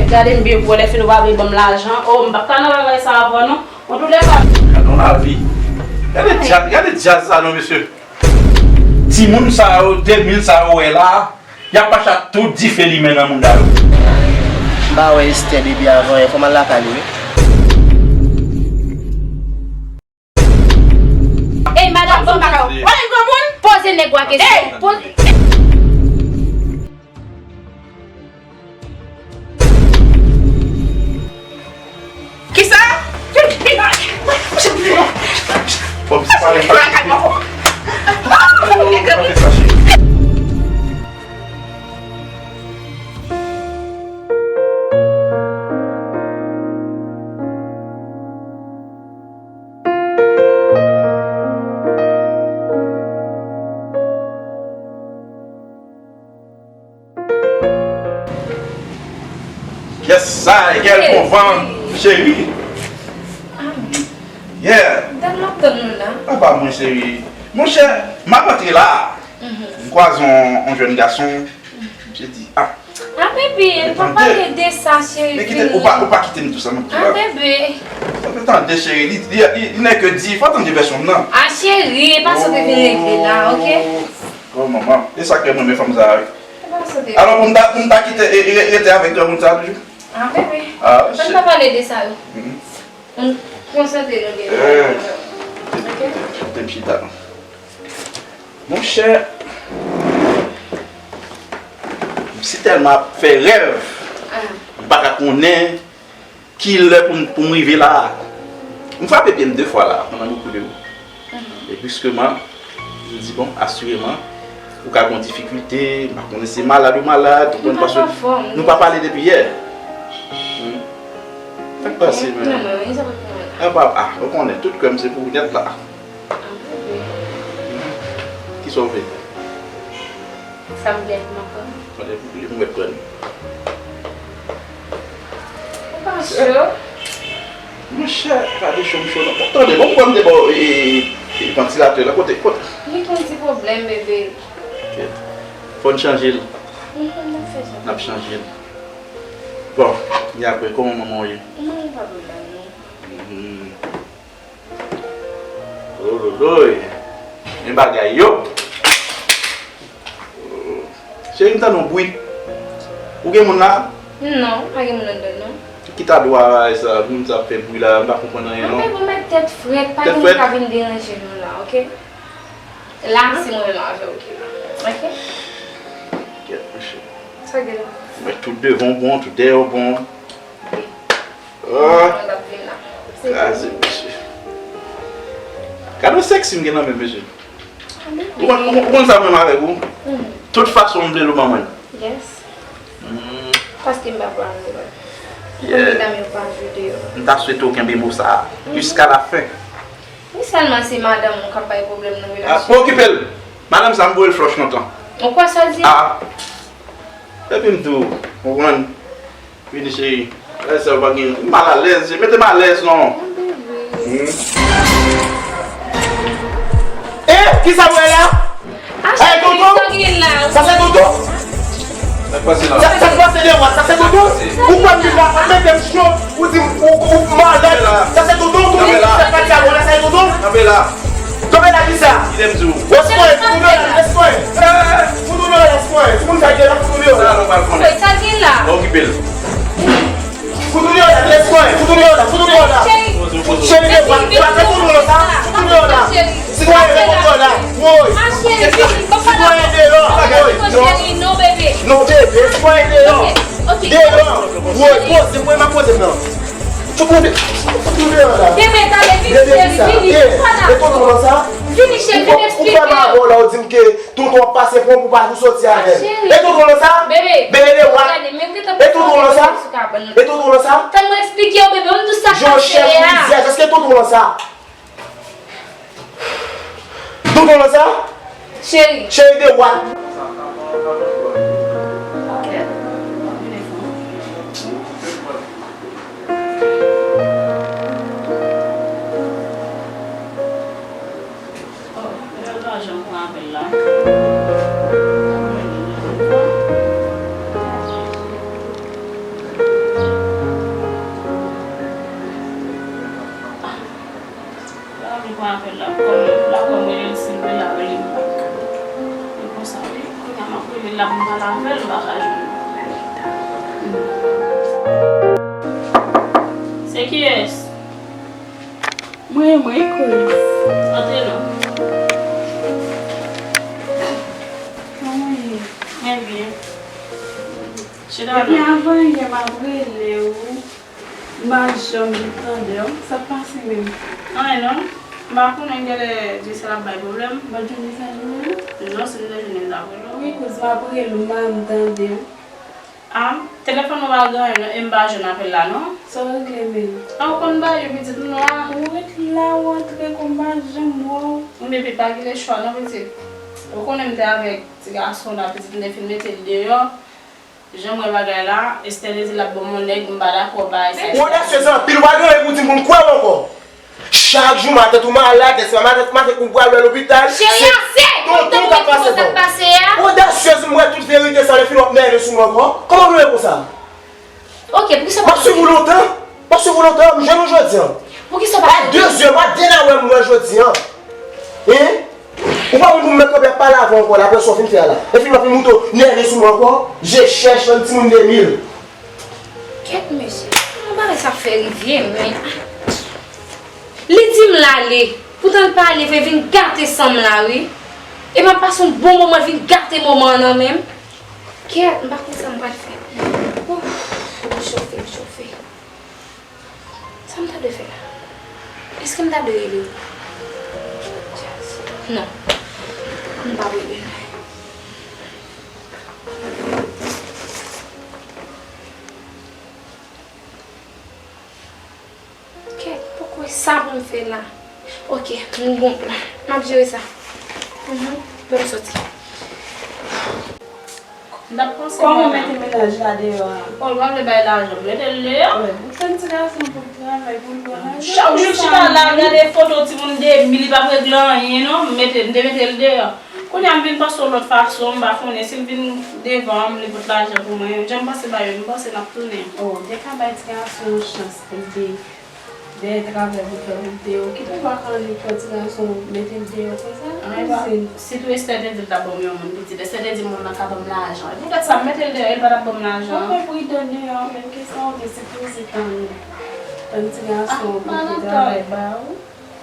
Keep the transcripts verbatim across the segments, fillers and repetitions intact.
Gade m byen pou wè lè fini w pa vle ban m lajan. Oh, m p ap ka nan bagay sa avè w non. Antoulèka. Gade yon lavi. Gade djaz, gade djaz sa non, mesye. Timoun sa yo, de mil sa yo wè la, y ap mache ak tout dife limen nan mouda yo. M pa wè Esther depi avan yè, fò m al lakay li wi. Ey, madanm, fò m pa ka. Wè yon granmoun? Poze nèg ou a kesyon. Ey! Poze. Kisa? Fò m separe m pa. Yes, I, girl, bon van, cheri. Yeah. Dat m ap tann nou la. Apa mwen, cheri. Monchè, m ap antre la. M kwaze yon, yon jèn gason. M di, ah. Ah, bebe, nou pa pale de sa, cheri. Men kite, ou pa, ou pa kite m tou sa, m ap tou la. Ah, bebe. Tande, cheri, li, li, li, li nèk di, fò tande vèsyon m nan. Ah, cheri, e pa sa te vin regle la, oke? Oh, manman, e sa k fè m renmen fanm sa a, wi. E pa sa te. Alò, pou m ta, pou m ta kite, e, e, rete avèk granmoun sa a toujou? Ah, bebe. Ah, cheri. Ann pa pale de sa, wi. Ann konsantre nou de. Eh. Oke? Kite m chita. Monchè, m si tèlman ap fè rèv, m pa ka konnen ki lè pou m, pou m rive la a. M frape pye m de fwa la a, pandan m koule w. E bruskeman, m di, bon, asireman, ou ka gen yon difikilte, m pa konnen se malad ou malad, ou konn paske nou pa pale depi yè. Sa k pase menm? Ah, ou konnen, tout kè m se pou ou nèt la. Kisa w vle? Sa m gen pou m ap pran? Tande pou m mèt pran. Ou pa cho? Monchè, pa de cho m cho non. Tande, bon, m pran m de bò, e, e, e, vantilatè la. Kote, kote? Li gen yon ti pwoblèm, bebe. Ok. Fò n chanje l. Mhm, n ap fè sa. N ap chanje l. Bon, e apre, kòman manman w ye? Manman m pa twò mal non. Mhm. Ololoy. Men bagay yo. Cheri, m tande yon bri. Ou gen moun la? Non, pa gen moun anndan non. Ki ta dwa bagay sa, moun sa ap fè bri la, m pa konprann anyen non. Anben, bon, mèt tèt frèt, pa gen moun ka vin deranje nou la, oke? La, se mwen menm avè w ki la, oke? Kèt, monchè. Sa gen la? Mwen tout devan w bon, tout dèyè w bon. Wi. Oh. Mwen ap vin la. Kraze, mesye. Gade yon sèksi m gen nan men, mesye. Ou konn, ou konn sa m renmen avèk ou? Tout fason m vle l ou ban mwen. Yes. Paske m pa pran nou. Yeah. Medam yo pa jwe deyò. M ta swete w kenbe mo sa a jiska la fen. Wi, sèlman se madanm ou k ap bay pwoblèm nan relasyon. Ah, pa okipe l. Madanm sa m voye l flòch lontan. Ou kwè sa l di? Ah. Epi m di w, konprann? Vini, cheri. Lè sa yo pa gen. M mal alèz, cheri. Mete m alèz, non. Hmm. Eh, kisa m wè la? Hey, tonton! Sa se tonton? Sa k pase la? Sa, sa k pase, Dewat? Sa se tonton? Ou kwè m vin la, ap mete m cho, ou di m, ou, ou malad. Sa se tonton, tonton, sa k pase la, sa se tonton? Kanpe la. Kanpe la kisa? Kite m di w. Wè, fout ou deyò la, lès mwen. Fout ou deyò la, lès mwen. Timoun sa gen la, fout ou deyò la. Sa nou pral konnen. Sa gen la. Okipe l. Fout ou deyò la, lès mwen. Fout ou deyò la, fout ou deyò la. Cheri, cheri, de bwa. Ba, fè tonton nan sa. Fout ou deyò la. Sitwayen, fè tonton nan la. Woy. Sitwayen deyò. Woy. Non. Non, bebe, sitwayen deyò. Deyò. Woy, poze, mwen, m ap poze m nan. Fout ou de-, fout ou deyò la. Bebe, tande, vini, cheri, vini. E tonton nan sa? Vini, cheri, vin eksplike. Ou fè m avè w la, ou di m ke tonton ap pase pran pou pa pou soti avè l. E tonton nan sa? Bebe, bebe de wa. E tonton nan sa? E tonton nan sa? Fè mwen eksplike w, bebe, m di w sa k pase a. Jan w chèche mizyè, èske tonton nan sa? Tonton nan sa? Cheri. Cheri de wa. Oh, lè l pa janm pran apèl la. Apèl la, kòm la, kòm rele l, si l vle la, rele m. E konsa, wi. Kounye a, m ap rele l la, m pale avè l, m pa ka jwenn li. Se kiyès? Mwen, mwen, kouz. Antre non. Kòman w ye? Mwen byen. Chita non. Depi avan yè m ap rele w, m pa janm vin tande w. Sa k pase menm? Anyen non. M pa konnen, genlè Dyesèl ap bay pwoblèm. M pa t jwenn mesaj ou menm? Non, se m te jwenn mesaj ou. Wi, kouz, m ap rele w, m pa janm tande w. Ah, telefòn nan pa gen anyen non, e m pa jwenn apèl la non. Sa w regle menm? Ah, ou konn bagay yo pitit m la. Ou ret la, ou antre kòm m pa janm wè w. Wi, men epi pa gen lechwa non pitit. Ou konnen m te avèk ti gason la, pitit m te fin mete l deyò. Jan m wè bagay la, Esther te di l ap ban m yon nèg, m pa dakò bagay sa. Ou odasyez anpil, ou pa gen anyen pou di m pou m kwè w ankò. Chak jou matant ou malad, lè se pa matant, matant ou pral wè lopital. Cheri, ase! Tonton k ap pase bò. Ou odasyez, m wè tout verite sa, lè fini w ap nève sou mwen ankò. Kòman w vle konsa? Ok, poukisa w pa... M ap swiv ou lontan. M ap swiv ou lontan, m jwenn ou jodi a. Poukisa w pa... A de zè, m a de la wè m wè jodi a. Hein? Ou pa moun pou m mèt kanpe ap pale avè w ankò la, apre sa w fin fè a la. Lè fini w ap fin moute w nève sou mwen ankò. Je chèch nan timoun de mil. Kèt mesye, kòman bagay sa fè rive, men? Li di m l ale, poutan l pa ale, vin gate san m la, wi. E m ap pase yon bon moman, l vin gate moman an nan men m. Kèt, m pa konn sa m pral fè. Ouf, m chofe, m chofe. Sa m ta dwe fè la? Èske m ta dwe rele l? Non. M p ap rele l. Kèt, poukwe sa pou m fè la? Ok, m gon plan. M ap jere sa. Mhm. Ban m soti. N ap panse... Kòman w mete mennaj la deyò a? Bon, l pa vle bay lajan, mete l deyò. Wi, ou tann ti gason pou l travay, pou l pran lajan. Chak jou l chita la, l gade foto timoun de mil, li p ap regle anyen non, m mete, m te mete l deyò. Kounye a m vin panse yon lòt fason, m pa konnen si l vin devan m, li pot lajan pou mwen. Jan m panse ba yo, m panse n ap tounen. Oh, te ka bay ti gason yon chans pou l te dèyè travay pou fè pou l te okite w pa ka annik pran ti gason mete l deyò konsa. Anyen pa, kouzin. Sitou Esther te di l t ap ban m yon moun pitit. Esther te di moun nan ka ban m lajan. E poutèt sa m mete l deyò, e l pa t ap ban m lajan. Ou fè pridan deyò, menm ke sa w te sipoze tann, tann ti gason pou te travay ba ou.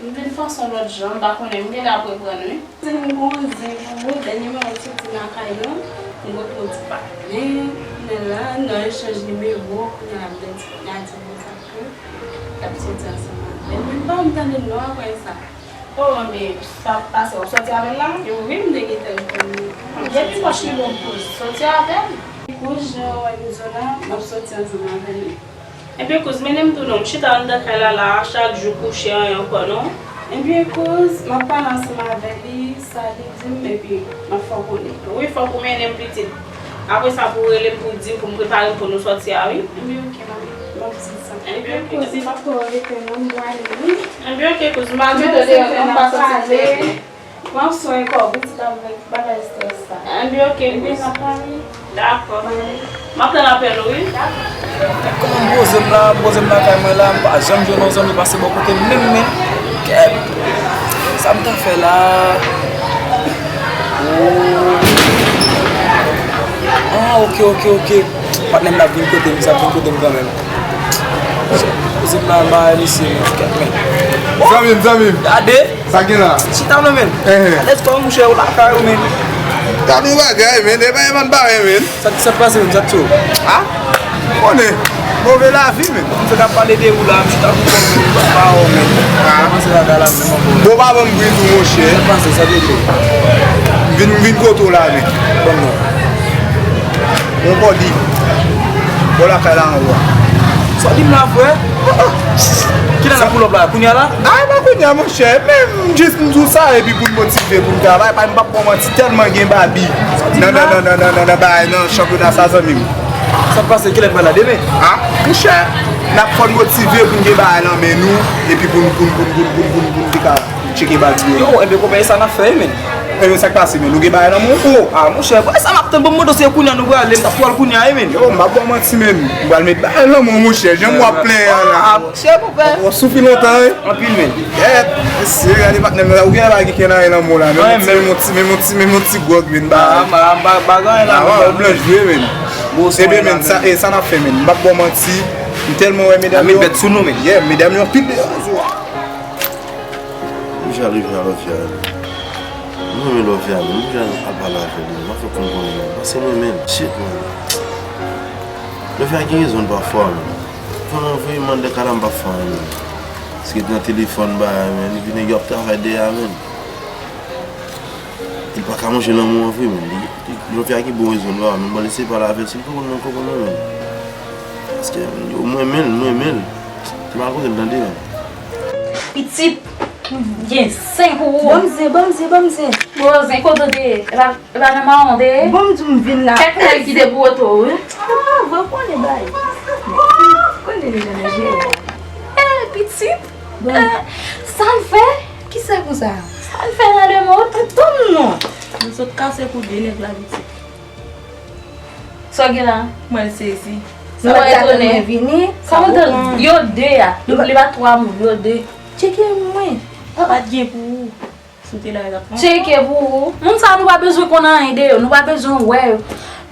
M vin panse yon lòt jan, m pa konnen, m genlè ap reprann wi. Si m gon zen pou ou, dènyèman w soti lakay lan, m gon pwodui pa gen, men la, nan echanj nimewo, kounye a m te di, m a di konsa ke l ap soti ansanm avè m. Men m pa janm tande non apre sa. Oh, men sa pase, w ap soti avè l la? Wi, m te gentan reponn li. Depi pòch li bon pou soti avè l. Kouz jan w wè m zo la, m ap soti ansanm avè l wi. Ebyen kouz, mennen m tou non, m chita anndan kay la la a, chak jou kouche anyen ankò non. Ebyen kouz, m ap pale ansanm avè li, sa li di m, epi m ap fè w konnen. Wi, fòk ou mennen m pitit. Apre sa pou w rele m pou w di m pou m prepare m pou nou sòti a wi. Ebyen oke, m ap, m ap di sa. Ebyen kouz, m p ap twò rete non, m prale wi. Ebyen oke kouz, m al mete w deyò non, m pa sòti. Pran swen kò w pitit avèk bagay estrès sa. Enben oke kouz. Enben n ap pale. Dakò. M ap tann apèl ou wi. Dakò. Kòman m poze m la, m poze m lakay mwen la, m pa janm jwenn yon zanmi pase bò kote m menm men. Kèt. Sa m ta fè la? Oh. Ah, oke, oke, oke. Patnè m t ap vin kote m, li t ap vin kote m kanmenm. Kouzin m nan bay misye men, kèt men. Zanmi m, zanmi m. Gade. Sa gen la? Chita non men. Enhen. Alèz kòman mouche ou lakay ou men. Gade yon bagay men, e pa yon bann bagay men. Sa, sa k pase menm, sa k sou? A? Konnen. Move lavi men. M fèk ap pale de ou la, m chita pou kò m men, m pa wè w men. A? Kòmanse bagay la menm ankò. Bon, pa ban m bri tou monchè. Sa k pase, sa k regle? M vin, m vin kote w la men. Ban m non. Yon bòdi. Bò lakay la anwo a. Sa w di m la, frè? Kilè n ap pull up la? Kounye a la? A, e pa kounye a, monchè. Men m jis m di w sa, epi pou n motive, pou n travay. Pa, m p ap ba w manti, tèlman gen babi nan, nan, nan, nan, nan, nan bagay, nan chanpyona sa, zanmi m. Sa k pase? Kilè n pral la? Demen? A, monchè, n ap fò n motive pou n gen bagay nan men nou, epi pou n, pou n, pou n, pou n, pou n, pou n, pou n te ka tcheke babi yo. Yo, enben, konpayi sa n ap fè, wi, men. E men sa k pase, men nou gen bagay nan men w, o. A, monchè, bagay sa m ap tann, bon, m mande w se kounye a nou prale, m t ap pral kounye a, wi, men. Yo, m ap ba w manti, men. M pral met bagay nan men w, monchè, jan w ap plenyen an la. A, monchè, konpè. W ap soufri lontan, wi. Anpil, men. Yèt, mesye, gade patnè m nan la, ou gen bagay ki gen nan men w la, men yon ti, men yon ti, men yon ti gwòg, men ba. A, m pa gen anyen la, men. A, w blanch vre, men. Ebyen, men, sa, e, sa n ap fè, men. M p ap ba w manti, m tèlman wè medam yo. Met bèt sou nou, men. Yeah, medam yo anpil deyò jou a. Mwen ja rive a lòt ya. Mwen renmen lòt ya, men mwen ja ap pale avè li. Mwen fè konn konnen, men. Paske mwen renmen l. Shit, man. Lòt ya gen rezon pafwa, men. Fò mwen voye mande kara m pa fè anyen, men. Paske nan telefòn, bagay, men. Epi nèg yo ap travay dèyè, men. Li pa ka manje lanmou an vre, men. Li, li, lòt ya gen bon rezon, men. Mwen eseye pale avè l, si l konprann mwen, konprann mwen, men. Paske, yo, mwen renmen l, mwen renmen l. Se mal koze m tande, men. Pitit, m gen zen pou ou. Ban m zen, ban m zen, ban m zen. Bon, zen kote w te ye? E pa, e pa nan mawon w te ye? Bon, m di w m vin la. Kèk nèg ki te pou oto w, wi. Ah, vre, konnen bay. Konnen deja nèg yo. Eh, pitit. Bon. Eh, sa l fè? Kisa konsa? Sa l fè nan lemond? Tann non. Nou sot kase kou de nèg la, pitit. Sa w gen la? Mwen sezi. Mwen etone. Kòman tan yo de a? Li, li pa twa moun, yo de. Tcheke mwen. Pa t gen pou ou. Si w te la, yo t ap pran. Tcheke pou ou. Moun sa a, nou pa bezwen konn anyen de yo. Nou pa bezwen wè yo.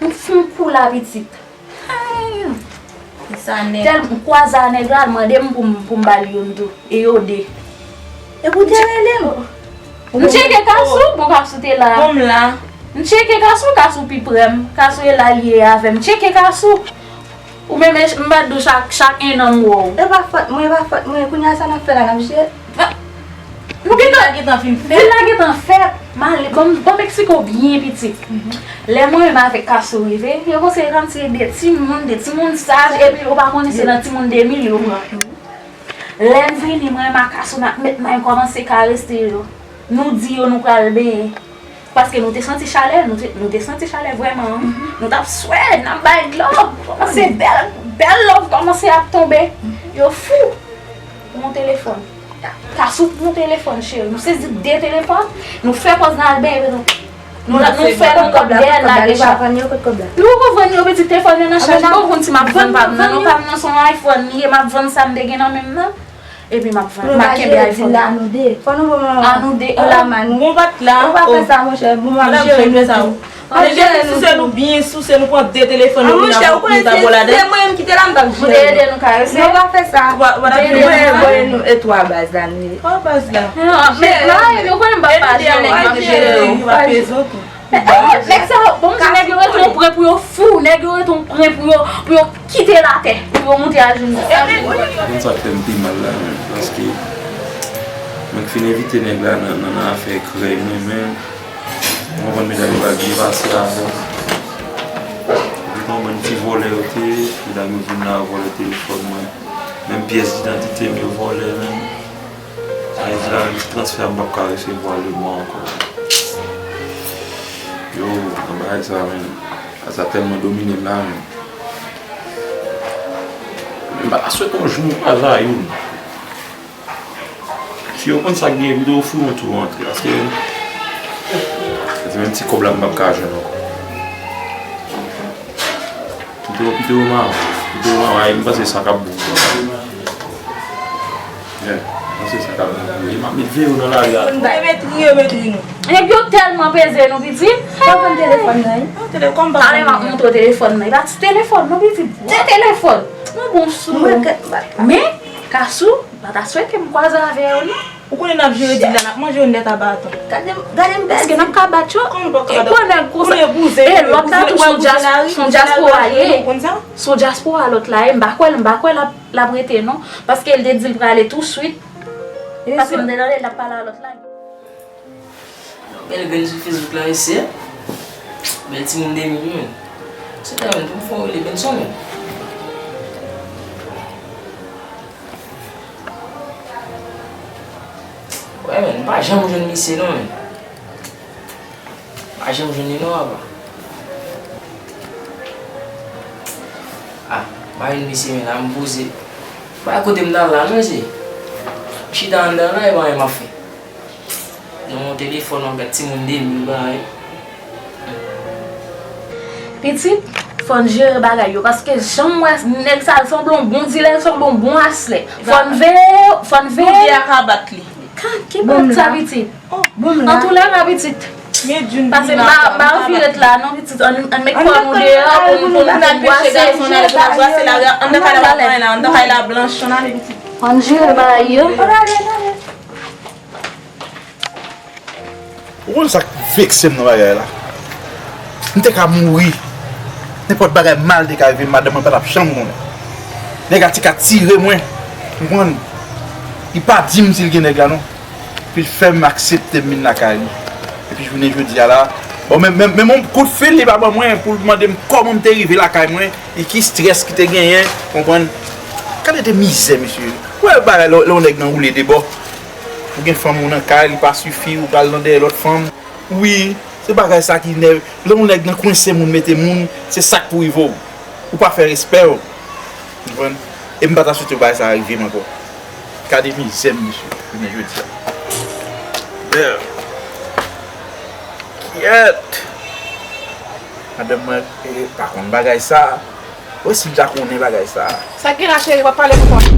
Nou fè yon kou la, pitit. Hey! Sa nèt. Tèl m kwaze a nèg la, l mande m pou m, pou m ba l youn tou. E yo de. Epi w te rele m. M tcheke Kasou, bon, Kasou te la. Bon, m la. M tcheke Kasou, Kasou pi pre m. Kasou e la l ye avè m. M tcheke Kasou. Ou menm, m pa t di w chak, chak ennan m wè w. E pa fòt mwen, e pa fòt mwen. Kounye a sa n ap fè la, n ap jere. Ah. Nou gentan, gentan fin fèt. Vin la gentan fèt. M ale, ban m, ban m eksplike w byen, pitit. Lè mwen menm avèk Kasou rive, yo panse kòmsi de timoun, de timoun saj, epi yo pa konnen se nan timoun de mil yo pran. Lè n vini, mwen menm ak Kasou, n ap met men, kòmanse karese yo. Nou di yo nou pral benyen. Paske nou te santi chalè, nou te, nou te santi chalè vrèman, wi. Nou t ap swè, n ap bay love. Kòmanse bèl, bèl love kòmanse ap tonbe. Yo fou. Pran yon telefòn. Kasou pran yon telefòn, cheri. Nou sezi de telefòn. Nou fè pòz n al benyen, nou, nou, nou fè nou kòb dèyè lage chat. Nou poko vann yo, pitit, telefòn yo nan chaj. Bon, konn si m ap vann pa m nan. Non, pa m nan, se yon iPhone li ye, m ap vann sa m te gen nan men m nan. Epi m ap vann, m ap kenbe iPhone. Fò nou ban mwen yon lamann. Ou pa fè sa, monchè. Bon, m ap jere nou tou. M ap jere nou tou. Souse nou byen, souse nou, pran de telefòn nou, monchè, ou konnen si se mwen menm ki te la, m t ap jere nou. Ou te ede nou karese. Non, pa fè sa. Mwen voye nou e twa baz la, nou ye. Kwa baz la? Non, men, mari m, ou konnen m p ap pa jere nèg m ap jere. Nèg sa yo, bon, m di nèg yo rete yon pwen pou yo fou, nèg yo rete yon pwen pou yo, pou yo kite latè, pou yo moute ajounou. Konn sa k fè m pi mal la, men, paske mwen k fin envite nèg la nan, nan, nan afè krèy mwen, men, mwen konprann medam yo pa byen pase avè m. Epi gen yon bann ti vòlè yo te ye, medam yo vin la, yo vòlè telefòn mwen. Menm pyès idantite m yo vòlè, menm. Sa vle di la, menm ti transfè a, m p ap ka resevwa lemwa ankò. Yo, nan bagay sa, menm. Sa tèlman domine m la, menm. M pa ta swete yon jou m kwaze a youn. Si yo konn sa k genyen, pito yo foure yon tou rantre, paske se menm ti kòb la m p ap ka jwenn ankò. Pito, pito yo maron, pito yo maron, ay, m panse sa k ap bon pou yo. Yeah, m panse sa k ap bon pou yo. E m ap met veye yo nan lari a. Yo met ri, yo met ri nou. Nèg yo tèlman peze nou, pitit. Pa pran telefòn nan, wi. Talè m ap montre w telefòn nan. E pa ti telefòn, non, pitit. De telefòn. Mwen bon sou ou. Men, Kasou, m pa ta swete m kwaze avè yo, non. Ou konnen n ap jere dil la, n ap manje yo nèt a baton. Gade m, gade m pèdi. Èske n ap ka bat yo? Kòman n p ap ka bat yo? E kwa nèg konsa? Konnen bouzen, e lòt la tou, se yon dyas-, se yon dyaspora li ye. Se yon dyaspora lòt la ye. M pa kwè, m pa kwè l ap, l ap rete non. Paske l te di l prale touswit. Paske m te tande l ap pale a lòt la. Bèl grenn sou Facebook la, mesye. Bèl timoun de mil, wi, men. Se ta, men, pou m fè yon rele Benson, men. Wè, men, m pa janm jwenn misye, non, men. M pa janm jwenn li, non, papa. Ah, m pa jwenn misye, men, la, m poze. M pa kote m t al la, non, mesye. M chita anndan la, e pa anyen m ap fè. Yon telefòn, w ap gad timoun de mil bagay. Pitit, fò n jere bagay yo, paske jan m wè nèg sa, l sanble yon bon dilè, l sanble yon bon aslè. Fò n veye, fò n veye. Tout de a ka bat li. Ka, ki bat sa, pitit? Bon, m la. Antoulèka, pitit. Pase m pa, m pa anvi ret la, non, pitit. Ann, ann met kò nou deyò pou nou, pou nou, pou nou bwase. Ann nan kay la, ann nan kay la, ann nan kay la blanch. Ann jere bagay yo. Ou konn sa k vekse m nan bagay la? M te ka mouri. Nenpòt bagay mal te ka rive m, madanm mwen pa t ap janm konnen. Nèg la te ka tire mwen. Ou konprann? Li pa di m si l gen nèg la non. Epi l fè m aksepte m vin lakay li. Epi jounen jodi a la, bon, men, men, men yon kout fil li pa ban mwen pou l mande m kòman m te rive lakay mwen, e ki strès ki te genyen, konprann? Gade de mizè, mesye. Ou wè bagay lè, lè yon nèg nan woule de bò. Ou gen fanm ou nan kay, li pa sifi, ou pral nan dèyè lòt fanm. Wi, se bagay sa ki nèv. Lè yon nèg nan kwense moun, mete moun, se sa k pou rive w. Ou pa fè respè w. Konprann? E m pa ta swete bagay sa rive m ankò. Gade mizè m, mesye, jounen jodi a. Bèl. Kyèt! Madanm mwen, eh, pa konn bagay sa. Wi, si m ta konnen bagay sa. Sa k gen la, cheri, w ap pale pou kont.